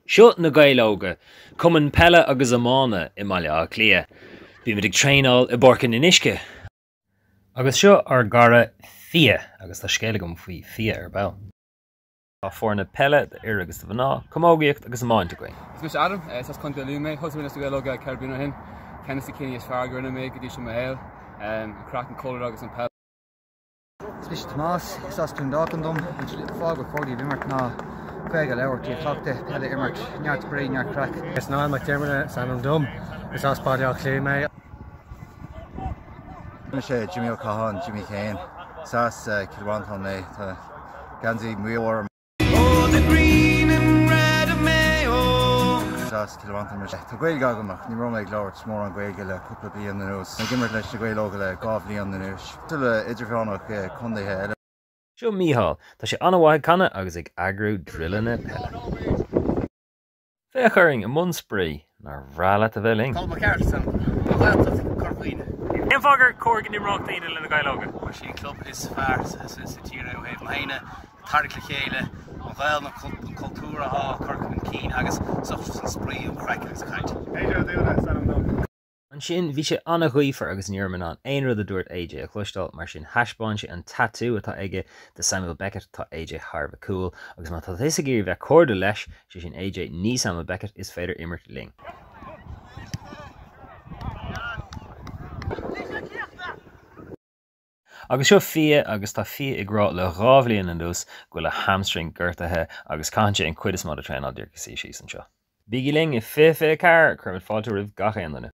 Seo Na Gaeil Óga, cumann peile agus iomána i mBaile Átha Cliath. Bímid ag traenáil i bPáirc an Fhionnuisce. Agus seo ár gcara Fia, agus tá scéal agam faoi Fia ar ball. Tá foirne peile d'fhir agus do mhná, camógaíocht agus iomáint againn. Is mise Adam, is as Contae Lú mé. Thosaigh mé leis na Gaeil Óga 4 bliana ó shin. Ceann de na cinntí is fearr go rinne mé go dtí seo i mo shaol. An craic, an comhluadar agus an peil. Is mise Tomás, is as Cluain Dolcáin dom. An fáth gur chóir daoibh imirt ná Gaeilge a labhairt, í a chleachtadh, peil a imirt, neart spraoi, neart craic. Is Niall Mac Diarmada is ainm dom. Is as Baile Átha Cliath mé. Mise Jimmy Ó Catháin, Jimmy Kane. Is as Cill Mhantáin mé. Tá geansaí Mhaigh Eo orm. Is as Cill Mhantáin mise. Tá Gaeilge agam ach ní raibh mé ag labhairt mórán Gaeilge le cúpla bliain anuas. Ag imirt leis na Gaeil Óga le 2 bhliain anois. Cosúil le idirmheánach i contaetha eile. Seo Mícheál. Tá sé an-mhaith ag canadh agus ag eagrú druileanna peile. Féach orainn i mbun spraoi! Nár bhreá leat a bheith linn? Colm Mac Airt san Ghaeltacht Corca Dhuibhne. Cén fáth gur cóir go n-imreodh daoine le Na Gaeil Óga? Mar sin an club is fearr sa tír é ó thaobh na haoine, tarraingt le chéile, an Ghaeilge, an cultúr atá á cur chun cinn agus an spraoi, an chraic agus an chaint. AJ Ó Dúna is ainm dom. Ansin, bhí sé an-ghaofar agus ní raibh mé in ann aon rud a dúirt AJ a chloisteáil, mar sin thaispeáin sé an tatú atá aige de Samuel Beckett, tá AJ thar a bheith cool, agus má tá tusa ag iarraidh bheith cairdiúil leis, sé sin AJ, ní Samuel Beckett, is féidir imirt linn. Agus seo Fia, agus tá Fia ag rá le 2 bhliain anuas go bhfuil a hamstring gortaithe agus caitheann sé an cuid is mó de traenáil díreach ag suí síos anseo. Bígí linn i 2024, cuirimid fáilte roimh gach aon duine.